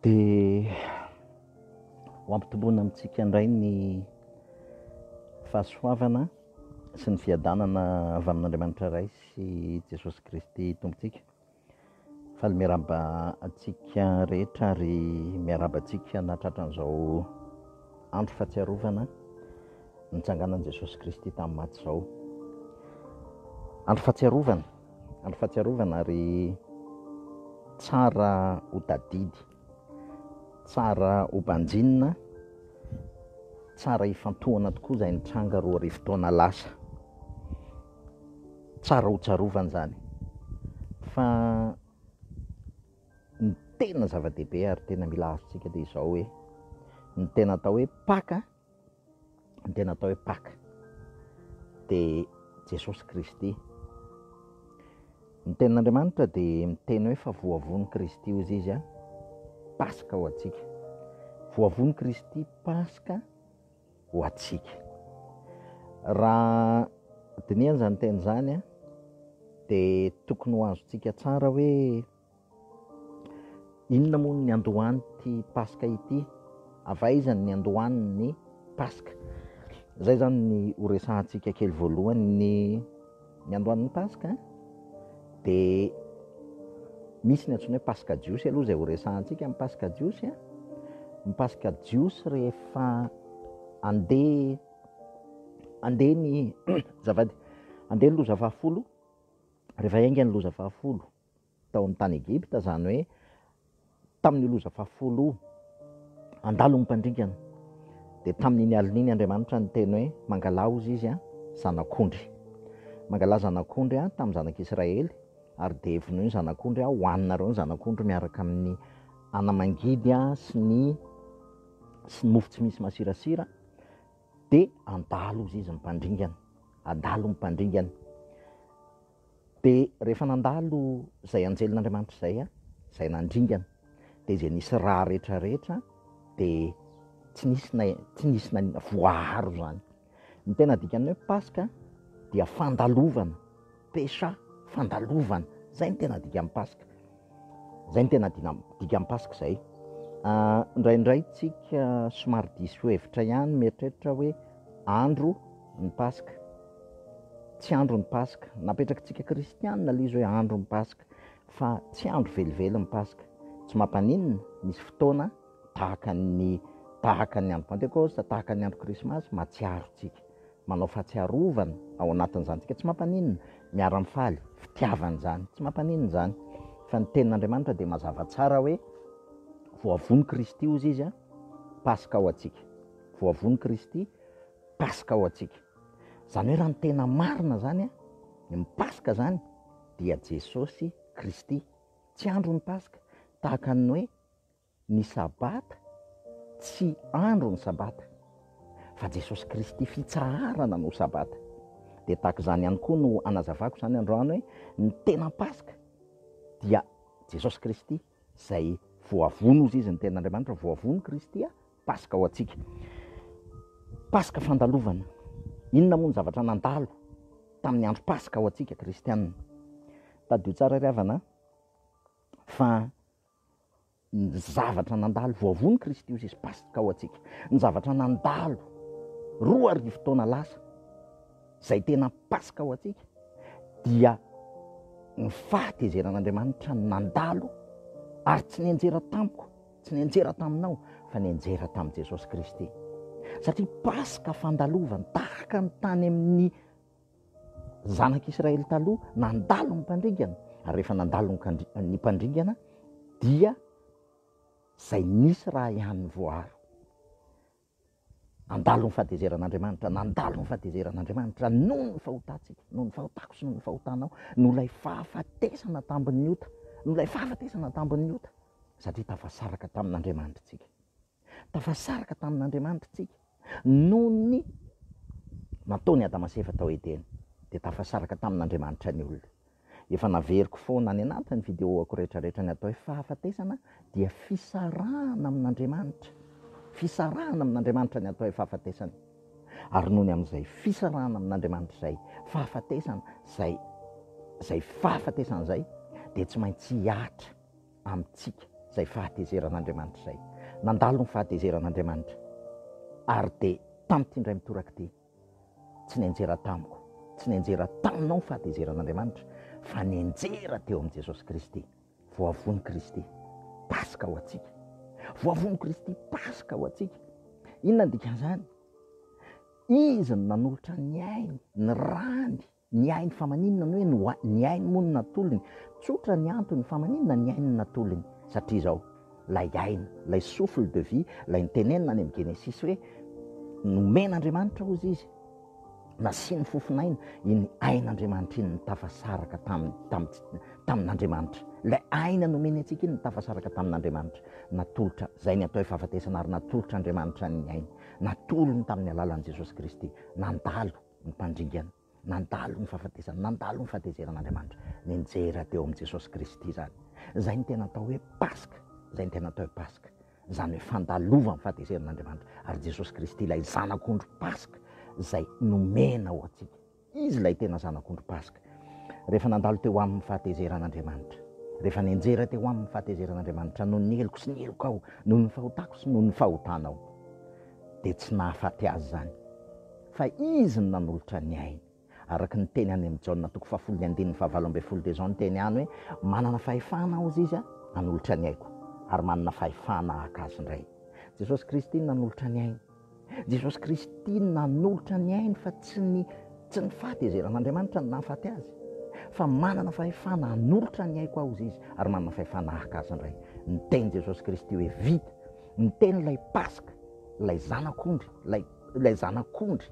Dia ho ampitomboina amintsika indray ny fahasoavana sy ny fiadanana avy amin'Andriamanitra Ray sy Jesosy Kristy Tompontsika. Faly miarahaba antsika rehetra ary miarahaba antsika nahatratra an'izao andro fahatsiarovana nitsanganan'i Jesosy Kristy tamin'ny maty izao. Andro fahatsiarovana. Andro fahatsiarovana ary tsara ho tadidy, tsara ho banjinina, tsara hifantohana tokoa izay nitranga 2000 taona lasa. Tsara ho tsarovana izany. Fa ny tena zava-dehibe ary tena mila azontsika dia izao hoe, ny tena atao hoe Paka ny tena atao hoe Paka dia Jesosy Kristy. Ny tenin'Andriamanitra dia miteny hoe fa voavono Kristy hozy izy a, Paska ho antsika. Voavono Kristy Paska ho antsika. Raha dinihana izany teny izany a, dia tokony ho azontsika tsara hoe Inona moa no niandohan'ity Paska ity? Avy aiza ny niandohan'ny Paska? Izay izany ny horesahantsika kely voalohany. Ny niandohan'ny Paska dia misy ny antsoina hoe Paska jiosy aloha izay horesahantsika. Ny Paska jiosy, ny Paska jiosy rehefa andeha andeha ny azafady, andeha ny loza fahafolo, rehefa hiainga ny loza fahafolo, tao amin'ny tany Egypta, izany hoe tamin'io loza fahafolo io, handalo ny mpandringana. Dia tamin'iny alina iny Andriamanitra niteny hoe, Mangalà hozy izy zanak'ondry. Mangalà zanak'ondry tamin'ny zanak'Israely, ary dia vonoy ny zanak'ondry, hohaninareo ny zanak'ondry miaraka amin'ny ana-mangidy sy ny sy ny mofo tsy misy masirasira, dia handalo hozy izy ny mpandringana. Handalo ny mpandringana. Dia rehefa nandalo izay anjelin'Andriamanitra izay, izay nandringana, dia izay nisy rà rehetra rehetra dia tsy nisy na tsy nisy na voaaro izany. Ny tena dikan'ny hoe Paska dia fandalovana, Pesha, fandalovana. Izay no tena dikan'ny Paska. Izay no tena dikan'ny Paska izay. Indraindray tsika somary diso hevitra ihany mieritreritra hoe andro ny Paska. Tsy andro ny Paska. Napetrakitsika kristianina ilay izy hoe andro ny Paska, fa tsy andro velively ny Paska. Tsy mampaninona, misy fotoana tahaka ny tahaka ny andro Pantekosta, tahaka ny andro Krismasy, mahatsiaro tsika. Manao fahatsiarovana ao anatin'izany tsika. Tsy mampaninona, miara-mifaly, fitiavana izany. Tsy mampaninona izany. Fa ny tenin'Andriamanitra dia mazava tsara hoe voavono Kristy hozy izy, Paska ho antsika. Voavono Kristy, Paska ho antsika. Izany hoe raha ny tena marina izany, ny Paska izany dia Jesosy Kristy. Tsy andro ny Paska, tahaka ny hoe ny Sabata tsy andro ny Sabata, fa Jesosy Kristy fitsaharana no Sabata. Dia tahaka izany ihany koa no anazavako izany androany hoe ny tena Paska dia Jesosy Kristy izay voavono ozy izy ny tenin'Andriamanitra, voavono Kristy Paska ho antsika. Paska fandalovana. Inona moa ny zavatra nandalo tamin'ny andro Paska ho antsika kristianina? Tadidio tsara ry havana fa ny zavatra nandalo, voavono Kristy ozy izy, Paska ho antsika. Ny zavatra nandalo 2000 taona lasa, izay tena Paska ho antsika, dia ny fahatezeran'Andriamanitra nandalo ary tsy nianjera tamiko Tsy nianjera taminao fa nianjera tamin'i Jesosy Kristy. Satria Paska fandalovana tahaka ny tany amin'ny zanak'Israely taloha, nandalo ny mpandringana, ary rehefa nandalo ny mpandringana dia izay nisy raha ihany voaaro. Nandalo ny fahatezeran'Andriamanitra, nandalo ny fahatezeran'Andriamanitra noho ny fahotantsika, noho ny fahotako sy noho ny fahotanao, noho ilay fahafatesana tambin'ny ota, noho ilay fahafatesana tambin'ny ota, satria tafasaraka tamin'Andriamanitra isika. Tafasaraka tamin'Andriamanitra isika noho ny nataon'i Adama sy Eva tao Edena, dia tafasaraka tamin'Andriamanitra ny olona. Efa naveriko foana any anatin'ny video-ako rehetrarehetra ny atao hoe fahafatesana dia fisarahana amin'Andriamanitra. Fisarahana amin'Andriamanitra ny atao hoe fahafatesana. Ary noho ny amin'izay fisarahana amin'Andriamanitra izay, fahafatesana izay, izay fahafatesana izay dia tsy maintsy hihatra amintsika. Izay fahatezeran'Andriamanitra izay. Nandalo ny fahatezeran'Andriamanitra. Ary dia tamin'ity indray mitoraka ity, tsy nianjera tamiko, tsy nianjera taminao ny fahatezeran'Andriamanitra, fa nianjera teo amin'i Jesosy Kristy. Voavono Kristy, Paska ho antsika. Voavono Kristy, Paska ho antsika. Inona ny dikan'izany? Izy no nanolotra ny ainy, ny rany, ny ainy fa maninona no hoe ny ainy moa no natolony? Tsotra ny antony fa maninona ny ainy no natolony? Satria izao, ilay aina, ilay souffle de vie, ilay nitenenina any amin'ny Genesisy hoe nomen'Andriamanitra hozy izy, nasiany fofon'aina, iny ain'Andriamanitra iny no tafasaraka tamin'Andriamanitra. Ilay aina nomeny antsika iny no tafasaraka tamin'Andriamanitra. Natolotra, izay ny atao hoe fahafatesana ary natolotr'Andriamanitra ny ainy. Natolony tamin'ny alalan'i Jesosy Kristy. Nandalo ny mpandringana, nandalo ny fahafatesana, nandalo ny fahatezeran'Andriamanitra. Nianjera teo amin'i Jesosy Kristy izany. Izay no tena atao hoe Paska. Izay no tena atao hoe Paska. Izany hoe fandalovan'ny fahatezeran'Andriamanitra. Ary Jesosy Kristy ilay Zanak'ondry Paska izay nomena ho antsika. Izy ilay tena Zanak'ondry Paska. Rehefa nandalo teo aminy ny fahatezeran'Andriamanitra, rehefa nianjera teo aminy ny fahatezeran'Andriamanitra noho ny heloko sy ny helokao, noho ny fahotako sy noho ny fahotanao, dia tsy nahafaty azy izany, fa Izy no nanolotra ny ainy. Araka ny teny any amin'ny Jaona toko fahafolo ny andininy fahavalo ambin'ny folo dia izao ny teny any hoe, Manana fahefana aho, hozy Izy, hanolotra ny aiko, ary manana fahefana haka azy indray. Jesosy Kristy no nanolotra ny ainy. Jesosy Kristy no nanolotra ny ainy fa tsy ny tsy ny fahatezeran'Andriamanitra no nahafaty azy. Fa manana fahefana hanolotra ny aiko aho, hozy Izy, ary manana fahefana haka azy indray. Niteny Jesosy Kristy hoe vita. Niteny ilay Paska, ilay Zanak'ondry, ilay ilay Zanak'ondry.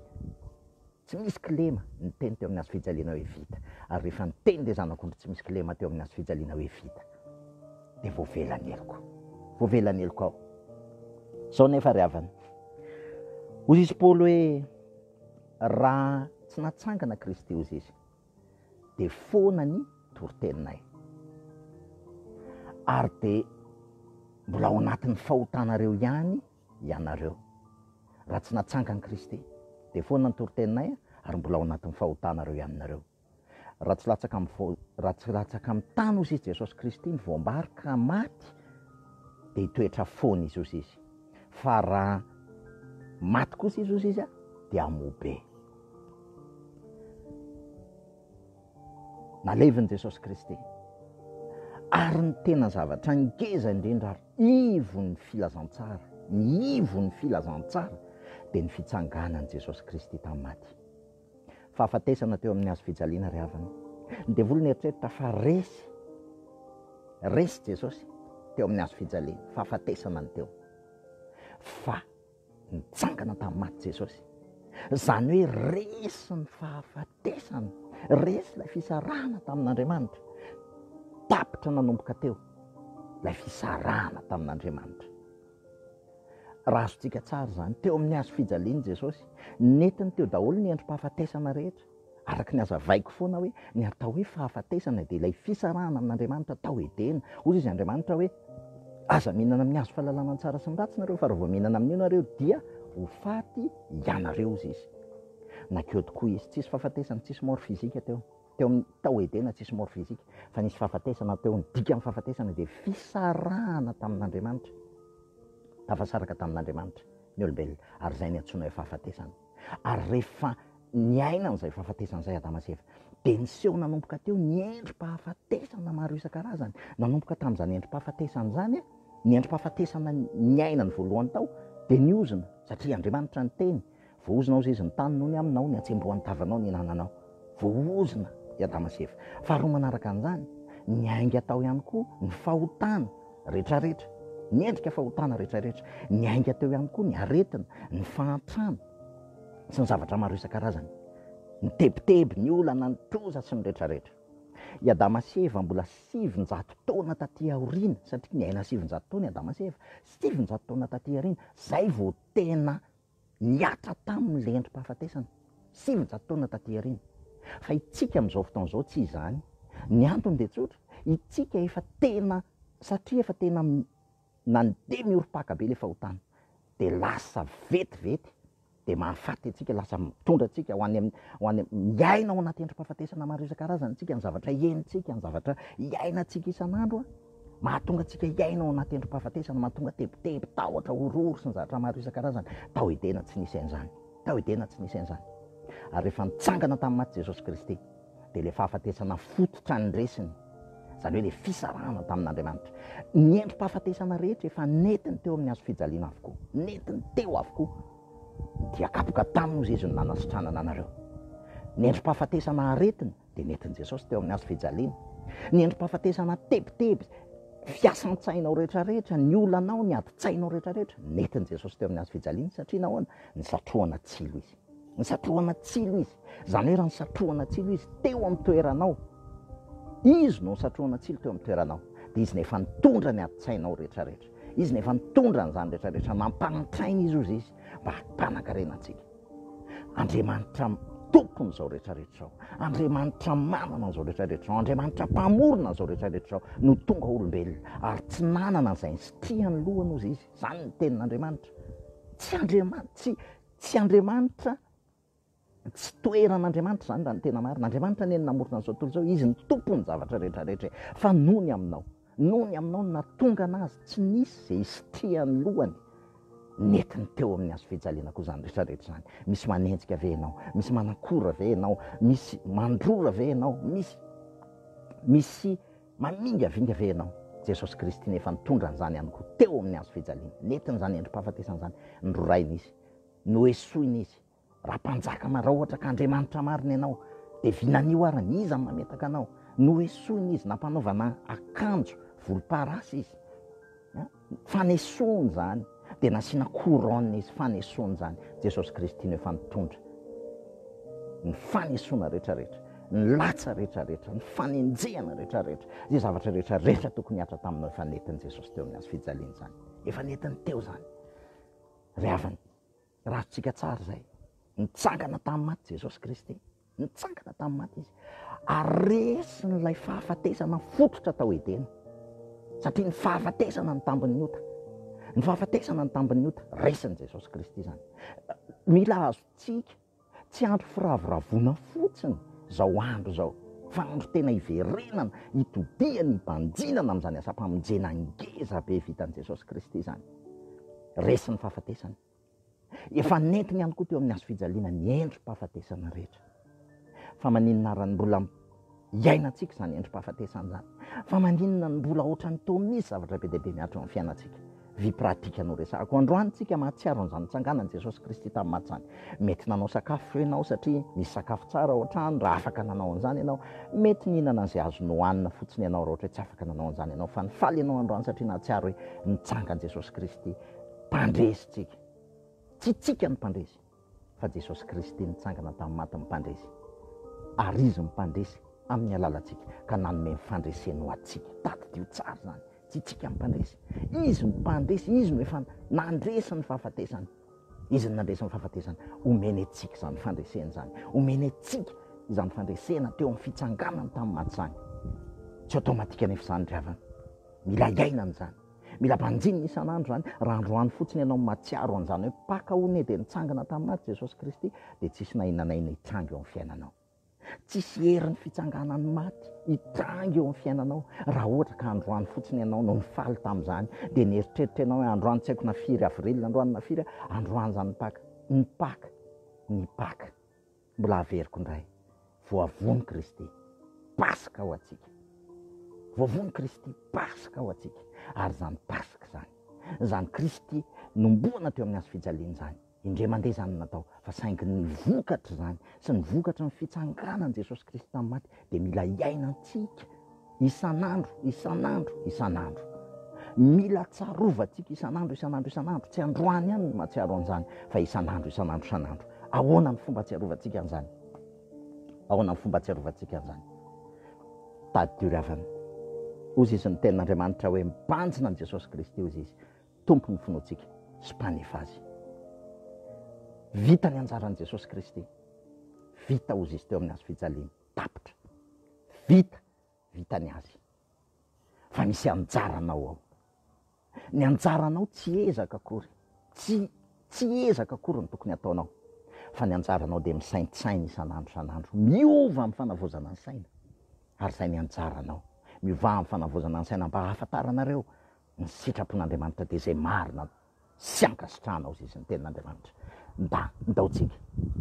Tsy misy kilema, niteny teo amin'ny hazo fijaliana hoe vita. Ary rehefa niteny ilay Zanak'ondry tsy misy kilema teo amin'ny hazo fijaliana hoe vita, dia voavela ny heloko. Voavela ny heloko aho. Izao nefa ry havana, hoy izy Paoly hoe, raha tsy natsangana Kristy, hoy izy, dia foana ny toriteninay. Ary dia mbola ao anatin'ny fahotanareo ihany ianareo. Raha tsy natsangan'i Kristy, dia foana ny toriteninay ary mbola ao anatin'ny fahotanareo ihany nareo. Raha tsy latsaka amin'ny raha tsy latsaka amin'ny tany hozy izy Jesosy Kristy ny voambary ka maty, dia hitoetra foana izy hozy izy. Fa raha maty kosa izy hozy izy dia hamoa be. Nalevin'i Jesosy Kristy. Ary ny tena zavatra ngeza indrindra ary ivon'ny filazantsara, ny ivon'ny filazantsara dia ny fitsanganan'i Jesosy Kristy tamin'ny maty. Fahafatesana teo amin'ny hazo fijaliana ry havana. Ny devoly nieritreritra fa resy, resy Jesosy teo amin'ny hazo fijaliana, fahafatesana ny teo. Fa Nitsangana tamin'ny maty Jesosy. Izany hoe resy ny fahafatesana, resy ilay fisarahana tamin'Andriamanitra. Tapitra nanomboka teo ilay fisarahana tamin'Andriamanitra. Raha azontsika tsara izany, teo amin'ny hazo fijaliana Jesosy, nentiny teo daholo ny endri-pahafatesana rehetra. Araka ny hazavaiko foana hoe ny atao hoe fahafatesana dia ilay fisarahana amin'Andriamanitra tao Edena. Hoy izy Andriamanitra hoe, Aza mihinana amin'ny hazo fahalalana ny tsara sy ny ratsy nareo fa raha vao mihinana amin'io nareo dia ho faty ianareo, hoy izy. Nankeo tokoa izy. Tsisy fahafatesana, tsisy mort physique teo. Teo amin'ny tao Edena tsisy mort physique fa nisy fahafatesana teo. Ny dikan'ny fahafatesana dia fisarahana tamin'Andriamanitra. Tafasaraka tamin'Andriamanitra ny olombelona ary izay ny antsoina hoe fahafatesana. Ary rehefa niaina an'izay fahafatesana izay Adama sy Eva, dia niseho nanomboka teo ny endri-pahafatesana maro isan-karazany. Nanomboka tamin'izany endri-pahafatesana izany, ny endri-pahafatesana niainany voalohany tao dia ny ozona, satria Andriamanitra niteny, voaozona hozy izy ny tany noho ny aminao, ny hatsembohan'ny tavanao ny hinananao. Voaozona i Adama sy Eva. Faharoa manaraka an'izany, niainga tao ihany koa ny fahotana rehetrarehetra, ny endrika fahotana rehetrarehetra. Niainga teo ihany koa ny aretina, ny fahantrana sy ny zavatra maro isan-karazany. Ny tebiteby, ny olana, ny trosa sy ny rehetrarehetra. I Adama sy Eva mbola 900 taona taty aoriana, satria niaina 900 taona i Adama sy Eva, 900 taona taty aoriana, izay vao tena Nihatra taminy ilay endri-pahafatesana, 900 taona taty aoriana. Fa itsika amin'izao fotoana izao tsy izany. Ny antony dia tsotra, itsika efa tena, satria efa tena nandeha miorim-paka be ilay fahotana, dia lasa vetivety, dia mahafaty antsika, lasa mitondra antsika ho any amin'ny, ho any amin'ny, miaina ao anaty endri-pahafatesana maro isan-karazany isika, ny zavatra henontsika, ny zavatra iainantsika isan'andro. Mahatonga antsika hiaina ao anaty endri-pahafatesana, mahatonga tebiteby, tahotra, horohoro sy ny zavatra maro isan-karazany. Tao Edena tsy nisy an'izany. Tao Edena tsy nisy an'izany. Ary rehefa nitsangana tamin'ny maty Jesosy Kristy, dia ilay fahafatesana fototra ny resiny, izany hoe ilay fisarahana tamin'Andriamanitra. Ny endri-pahafatesana rehetra efa nentiny teo amin'ny hazo fijaliana avokoa. Nentiny teo avokoa. Dia kapoka taminy hozy izy no nanasitranana anareo. Ny endri-pahafatesana aretina dia nentin'i Jesosy teo amin'ny hazo fijaliana. Ny endri-pahafatesana tebiteby, fiasan-tsainao rehetrarehetra, ny olanao, ny adin-tsainao rehetrarehetra, nentin'i Jesosy teo amin'ny hazo fijaliana satria nahoana? Nisatrohana tsilo izy. Nisatrohana tsilo izy. Izany hoe raha nisatrohana tsilo izy teo amin'ny toeranao, izy no nisatrohana tsilo teo amin'ny toeranao, dia izy no efa nitondra ny adin-tsainao rehetrarehetra. Izy no efa nitondra an'izany rehetrarehetra, nampahantraina izy hozy izy mba hampanankarena antsika. Andriamanitra tompon'izao rehetrarehetra izao, Andriamanitra manana an'izao rehetrarehetra izao, Andriamanitra mpamorona an'izao rehetrarehetra izao no tonga olombelona ary tsy nanana an'izay nisitrihany lohany hozy izy. Izany ny tenin'Andriamanitra. Tsy Andriamanitra, tsy, tsy Andriamanitra, tsy toeran'Andriamanitra izany raha ny tena marina. Andriamanitra anie no namorona an'izao tontolo izao, izy no tompon'ny zavatra rehetrarehetra e. Fa noho ny aminao, noho ny aminao no nahatonga anazy, tsy nisy izay hisitrihany lohany. Nentiny teo amin'ny hazo fijaliana koa izany rehetrarehetra izany. Misy manenjika ve ianao? Misy manakora ve ianao? Misy mandrora ve ianao? Misy, misy Mamingavinga ve ianao? Jesosy Kristy nefa nitondra an'izany ihany koa teo amin'ny hazo fijaliana. Nentiny izany endri-pahafatesana izany. Norainy Izy. Noesoiny Izy. Raha mpanjaka ma, raha ohatra ka Andriamanitra marina ianao, dia vinanio arany, iza no mametaka anao? Noesoiny Izy, nampanaovana akanjo volomparasy Izy. Fanesoana izany, dia nasiana couronne izy, fanesoana izany. Jesosy Kristy no efa nitondra ny fanesoana rehetra rehetra, ny latsa rehetra rehetra, ny fanenjehana rehetra rehetra, izay zavatra rehetra rehetra tokony hihatra taminao efa nentin'i Jesosy teo amin'ny hazo fijaliana izany. Efa nentiny teo izany. Ry havana, Ratsika tsara izay. Nitsangana tamin'ny maty Jesosy Kristy. Nitsangana tamin'ny maty izy. Ary resin'ilay fahafatesana fototra tao Edena. Satria ny fahafatesana ny tambin'ny ota. Ny fahafatesana ny tambin'ny ota. Resin'i Jesosy Kristy izany. Mila azontsika. Tsy andro firavoravoana fotsiny izao andro izao. Fa andro tena hiverenana, hitodihana, hibanjinana amin'izany asam-pamonjena ngeza be vitan'i Jesosy Kristy izany. Resin'ny fahafatesana. Efa nentiny ihany koa teo amin'ny hazo fijaliana ny endri-pahafatesana rehetra. Fa maninona ary ny mbola iainantsika izany endri-pahafatesana izany? Fa maninona ny mbola ohatran'ny toa misy zavatra be dia be mihatra eo amin'ny fiainantsika? Vie pratique no resahako. Androany tsika mahatsiaro an'izany nitsanganan'i Jesosy Kristy tamin'ny maty izany. Mety nanao sakafo ianao satria misy sakafo tsara ao an-trano, raha afaka nanao an'izany ianao. Mety nihinana an'izay azo nohanina fotsiny ianao raha ohatra hoe tsy afaka nanao an'izany ianao. Fa nifaly ianao androany satria nahatsiaro hoe nitsangan'i Jesosy Kristy. Mpandresy tsika. Tsy tsika no mpandresy, fa Jesosy Kristy nitsangana tamin'ny maty no mpandresy. Ary Izy no mpandresy amin'ny alalantsika, ka nanome ny fandreseny ho antsika. Tadidio tsara izany. Tsy tsika no mpandresy. Izy no mpandresy, Izy no efa nandresy ny fahafatesana. Izy no nandresy ny fahafatesana. Omeny antsika izany fandresena izany. Omeny antsika izany fandresena teo amin'ny fitsanganany tamin'ny maty izany. Tsy automatique anefa izany ry havana. Mila iainana izany. Mila banjinina isan'andro izany. Raha androany fotsiny ianao mahatsiaro an'izany hoe Paka hono e dia nitsangana tamin'ny maty Jesosy Kristy dia tsisy na inona na inona hitranga eo amin'ny fiainanao. Tsisy herin'ny fitsanganan'ny maty hitranga eo amin'ny fiainanao raha ohatra ka androany fotsiny ianao no nifaly tamin'izany dia nieritreritra ianao hoe androany tsy haiko na firy avril androany na firy androany izany ny Paka. Ny Paka, ny Paka. Mbola averiko indray, voavono Kristy, Paska ho antsika. Voavono Kristy, Paska ho antsika. Ary izany Paska izany, izany Kristy nomboana teo amin'ny hazo fijaliana izany, indray mandeha izany no natao, fa saingy ny vokatr'izany sy ny vokatry ny fitsanganan'i Jesosy Kristy tamin'ny maty dia mila iainantsika Isan'andro, isan'andro, isan'andro. Mila tsarovantsika isan'andro, isan'andro, isan'andro. Tsy androany ihany no mahatsiaro an'izany, fa isan'andro, isan'andro, isan'andro. Ahoana ny fomba atsiarovantsika an'izany? Ahoana ny fomba atsiarovantsika an'izany? Tadidio ry havana. Hozy izy ny tenin'Andriamanitra hoe mibanjina an'i Jesosy Kristy hozy izy, Tompon'ny finoantsika sy mpanefa azy. Vita ny anjaran'i Jesosy Kristy. Vita hozy izy teo amin'ny hazo fijaliana. Tapitra. Vita. Vita ny azy. Fa misy anjaranao ao. Ny anjaranao tsy ezaka akory. Tsy tsy ezaka akory no tokony hataonao. Fa ny anjaranao dia misaintsaina isan'andro isan'andro. Miova amin'ny fanavaozana ny saina. Ary izay ny anjaranao. Miovà amin'ny fanavaozana ny saina mba hahafantaranareo ny sitrapon'Andriamanitra dia izay marina sy ankasitrahana hozy izy ny tenin'Andriamanitra. Nda, ndaontsika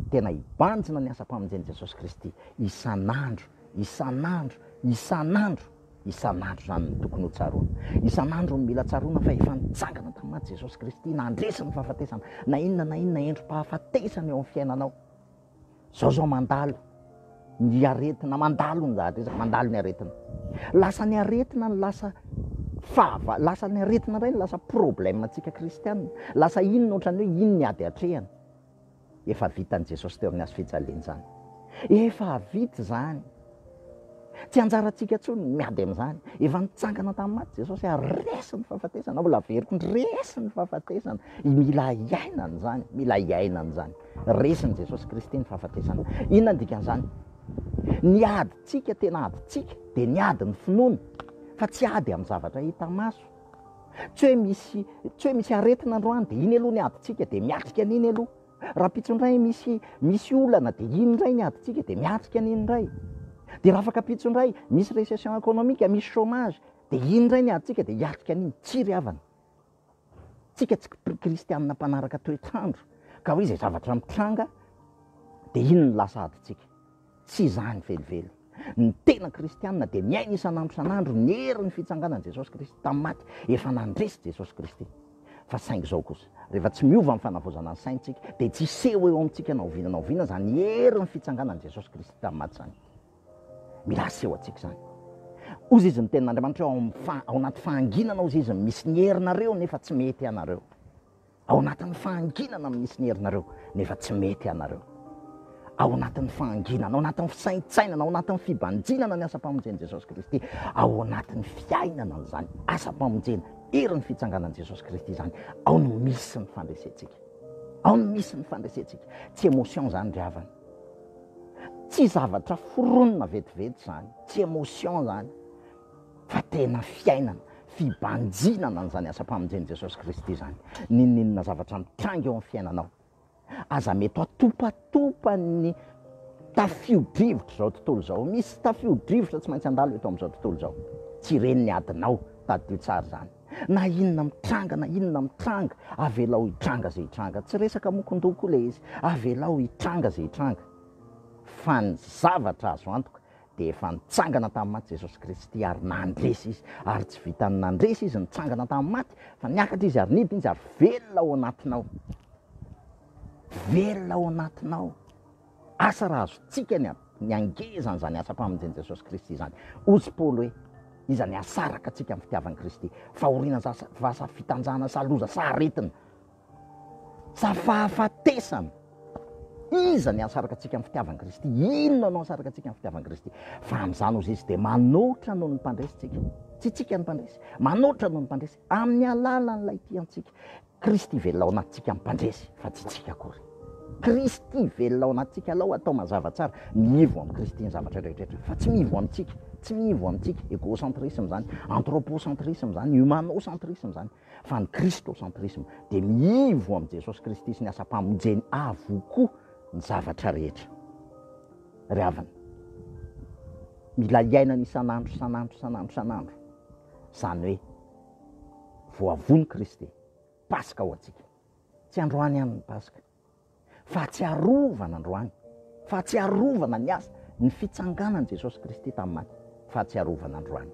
tena hibanjina ny asam-pamonjen'i Jesosy Kristy isan'andro, isan'andro, isan'andro, isan'andro izany no tokony ho tsaroana. Isan'andro no mila tsaroana fa efa nitsangana tamin'ny maty Jesosy Kristy, nandresy ny fahafatesana, na inona na inona endri-pahafatesana eo amin'ny fiainanao. Zao zao mandalo ny aretina, mandalo ny zavatra, mandalo ny aretina. Lasa ny aretina no lasa fahava, lasa ny aretina indray no lasa problème antsika kristiana. Lasa inona ohatran'ny hoe iny ny ady atrehana. Efa vitan'i Jesosy teo amin'ny hazo fijaliana izany. Efa vita izany. Tsy anjarantsika intsony ny miady amin'izany. Efa nitsangana tamin'ny maty Jesosy ary resy ny fahafatesana. Mbola averiko ny resy ny fahafatesana. Mila iainana izany, mila iainana izany. Resin'i Jesosy Kristy ny fahafatesana. Inona ny dikan'izany? Ny adintsika, tena adintsika, dia ny adin'ny finoana, fa tsy ady amin'ny zavatra hita maso. Tsy hoe misy, tsy hoe misy aretina androany dia iny aloha ny adintsika, dia miatrika an'iny aloha. Rahampitso indray misy misy olana dia iny indray ny adintsika dia miatrika an'iny indray. Dia rafakampitso indray misy récession économique, misy chômage dia iny indray ny adintsika dia hiatrika an'iny. Tsia ry havana. Tsika tsy kristianina mpanaraka toetr'andro ka hoe izay zavatra mitranga dia iny no lasa adintsika. Tsy izany velively. Ny tena kristianina dia miaina isan'andro isan'andro ny herin'ny fitsanganan'i Jesosy Kristy tamin'ny maty. Efa nandresy Jesosy Kristy. Fa saingy izao kosa, rehefa tsy miova ny fanavaozana ny saintsika, dia tsy hiseho eo amintsika na oviana na oviana izany herin'ny fitsanganan'i Jesosy Kristy tamin'ny maty izany. Mila aseho antsika izany. Hozy izy ny tenin'Andriamanitra hoe ao amin'ny fa, ao anaty fahanginana hozy izy misy ny herinareo nefa tsy mety ianareo. Ao anatin'ny fahanginana no misy ny herinareo, nefa tsy mety ianareo. Ao anatin'ny fahanginana, ao anatin'ny fisaintsainana, ao anatin'ny fibanjinana ny asam-pamonjen'i Jesosy Kristy, ao anatin'ny fiainana an'izany asam-pamonjena, herin'ny fitsanganan'i Jesosy Kristy izany, ao no misy ny fandresentsika. Ao no misy ny fandresentsika. Tsy émotion izany ry havana. Tsy zavatra foronina vetivety izany. Tsy émotion izany. Fa tena fiainana, fibanjinana an'izany asam-pamonjen'i Jesosy Kristy izany. N'inon'inona zavatra mitranga eo amin'ny fiainanao, aza mety hatopatopan'ny tafio-drivotr'izao tontolo izao. Misy tafio-drivotra tsy maintsy handalo eto amin'izao tontolo izao. Tsy ireny ny adinao, tadidio tsara izany. Na inona mitranga na inona mitranga, avelao hitranga izay hitranga. Tsy resaka mokon-doha koa ilay izy. Avelao hitranga izay hitranga. Fa ny zavatra azo antoka dia efa nitsangana tamin'ny maty Jesosy Kristy ary nandresy Izy, ary tsy vitan'ny nandresy Izy nitsangana tamin'ny maty fa niakatra Izy ary nidina Izy ary velona ao anatinao, velona ao anatinao. Asa raha azontsika ny ny hangezan'izany asam-pamonjen'i Jesosy Kristy izany. Hozy Paoly hoe, iza ny hahasaraka antsika amin'ny fitiavan'i Kristy? Fahoriana va sa fitanjahana sa loza sa aretina? Sa fahafatesana? Iza ny hahasaraka antsika amin'ny fitiavan'i Kristy? Inona no hahasaraka antsika amin'ny fitiavan'i Kristy? Fa amin'izany hozy izy dia manoatra noho ny mpandresy tsika. Tsy tsika ny mpandresy, manoatra noho ny mpandresy amin'ny alalan'ilay tia antsika. Kristy velona ao anatintsika ny mpandresy fa tsy tsika akory. Kristy velona ao anatintsika, alao atao mazava tsara, miivo amin'i Kristy ny zavatra rehetra fa tsy miivo amintsika, tsy miivo amintsika, égocentrisme izany, anthropocentrisme izany, humanocentrisme izany. Fa ny Christocentrisme dia miivo amin'i Jesosy Kristy sy ny asam-pamonjeny avokoa ny zavatra rehetra. Ry havana, mila iainana isan'andro, isan'andro, isan'andro, isan'andro izany hoe voavono Kristy, Paska ho antsika. Tsy androany ihany ny Paska. Fahatsiarovana androany, fahatsiarovana ny asa, ny fitsanganan'i Jesosy Kristy tamin'ny maty, fahatsiarovana androany.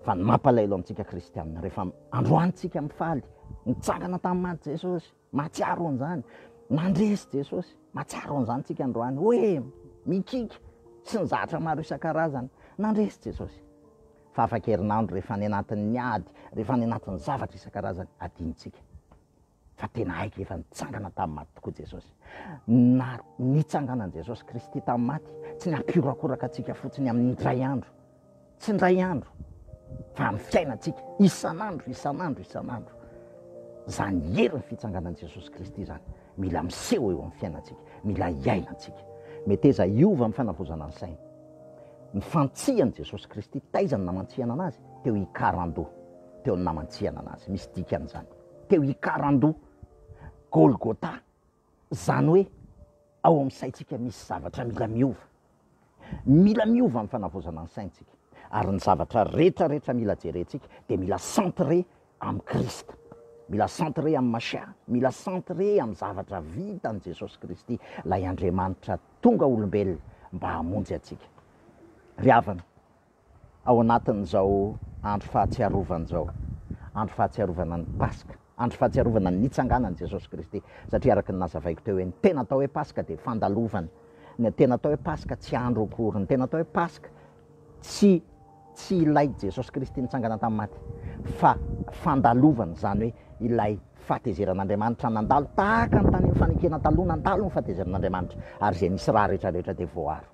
Fa ny mampalahelo amintsika kristianina, rehefa androany tsika mifaly, nitsangana tamin'ny maty Jesosy, mahatsiaro an'izany, nandresy Jesosy, mahatsiaro an'izany tsika androany, hoe mikiky sy ny zatra maro isan-karazany, nandresy Jesosy. Fa afaka-herinandro rehefa any anatin'ny ady, rehefa any anatin'ny zavatra isan-karazany, adinontsika. Fa tena haiko efa nitsangana tamin'ny maty tokoa Jesosy. Na nitsanganan'i Jesosy Kristy tamin'ny maty, tsy ny hampiorakoraka antsika fotsiny amin'ny indray andro, tsy indray andro, fa amin'ny fiainantsika isan'andro, isan'andro, isan'andro. Izany herin'ny fitsanganan'i Jesosy Kristy izany mila miseho eo amin'ny fiainantsika, mila iainantsika. Meteza hiova amin'ny fanavaozana ny saina. Ny fantsihan'i Jesosy Kristy, taiza no namantsihana anazy? Teo Ikarandoha, teo no namantsihana anazy. Misy dikany izany. Teo Ikarandoha, Golgotha, izany hoe ao amin'ny saintsika misy zavatra mila miova. Mila miova amin'ny fanavaozana ny saintsika. Ary ny zavatra rehetra rehetra mila jerentsika dia mila centré amin'i Krista. Mila centré amin'i Mashiah, mila centré amin'ny zavatra vitan'i Jesosy Kristy, ilay Andriamanitra tonga olombelona mba hamonjy antsika. Ry havana, ao anatin'izao andro fahatsiarovana izao, andro fahatsiarovana ny Paska, andro fahatsiarovana ny nitsanganan'i Jesosy Kristy, satria araka ny nazavaiko teo hoe ny tena atao hoe Paska dia fandalovana, ny tena atao hoe Paska tsy andro akory, ny tena atao hoe Paska tsy tsy ilay Jesosy Kristy nitsangana tamin'ny maty, fa fandalovana, izany hoe ilay fahatezeran'Andriamanitra nandalo tahaka ny tany amin'ny fanekena taloha nandalo ny fahatezeran'Andriamanitra, ary izay nisy rà rehetra rehetra dia voaaro.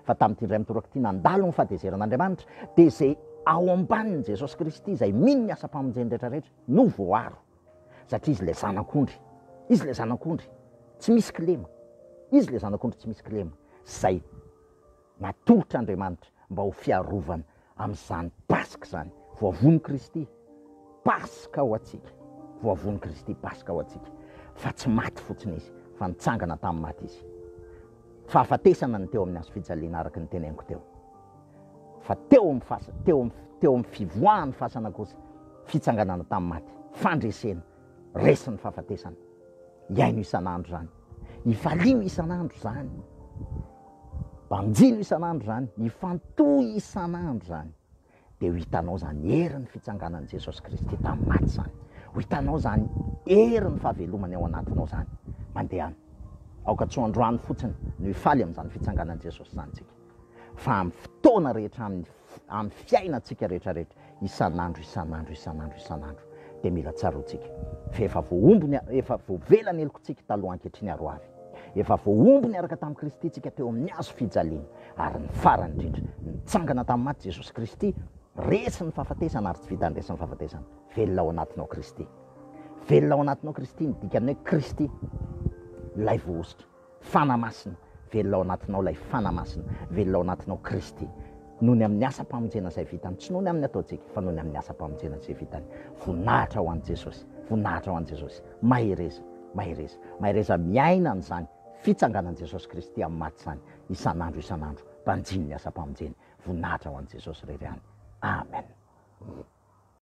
Fa tamin'ity indray mitoraka ity nandalo ny fahatezeran'Andriamanitra, dia izay ao ambanin'i Jesosy Kristy, izay mino ny asam-pamonjeny rehetra rehetra, no voaaro. Satria Izy ilay Zanak'ondry. Izy ilay Zanak'ondry. Tsy misy kilema. Izy ilay Zanak'ondry tsy misy kilema. Izay natolotr'Andriamanitra mba ho fiarovana amin'izany Paska izany. Voavono Kristy. Paska ho antsika. Voavono Kristy Paska ho antsika. Fa tsy maty fotsiny Izy, fa nitsangana tamin'ny maty Izy. Fahafatesana ny teo amin'ny hazo fijaliana araka ny teneniko teo. Fa teo amin'ny fasa, teo amin'ny, teo amin'ny fivoahan'ny fasana kosa, fitsanganana tamin'ny maty, fandresena, resin'ny fahafatesana. Iaino isan'andro izany. Ifalio isan'andro izany. Banjino isan'andro izany. Ifantohy isan'andro izany. Dia ho hitanao izany herin'ny fitsanganan'i Jesosy Kristy tamin'ny maty izany. Ho hitanao izany herin'ny fahavelomany ao anatinao izany. Mandehana. Aoka tsy ho androany fotsiny no hifaly amin'izany fitsanganan'i Jesosy izany isika. Fa amin'ny fotoana rehetra, amin'ny amin'ny fiainantsika rehetra rehetra, isan'andro, isan'andro, isan'andro, isan'andro, dia mila tsaroantsika fa efa voahombo ny, efa voavela ny helokontsika taloha ankehitriny ary ho avy. Efa voahombo niaraka tamin'i Kristy isika teo amin'ny hazo fijaliana, ary ny farany indrindra, nitsangana tamin'ny maty Jesosy Kristy, resy ny fahafatesana ary tsy vitan'ny resy ny fahafatesana, velona ao anatinao Kristy. Velona ao anatinao Kristy ny dikan'ny hoe Kristy, ilay voahosotra, Fanahy Masina, velona ao anatinao ilay Fanahy Masina, velona ao anatinao Kristy. Noho ny amin'ny asam-pamonjena izay vitany, tsy noho ny amin'ny ataontsika, fa noho ny amin'ny asam-pamonjena izay vitany. Voninahitra ho an'i Jesosy, voninahitra ho an'i Jesosy. Mahereza. Mahereza. Mahereza miaina an'izany fitsanganan'i Jesosy Kristy amin'ny maty izany isan'andro isan'andro. Banjino ny asam-pamonjeny. Voninahitra ho an'i Jesosy irery ihany. Amen.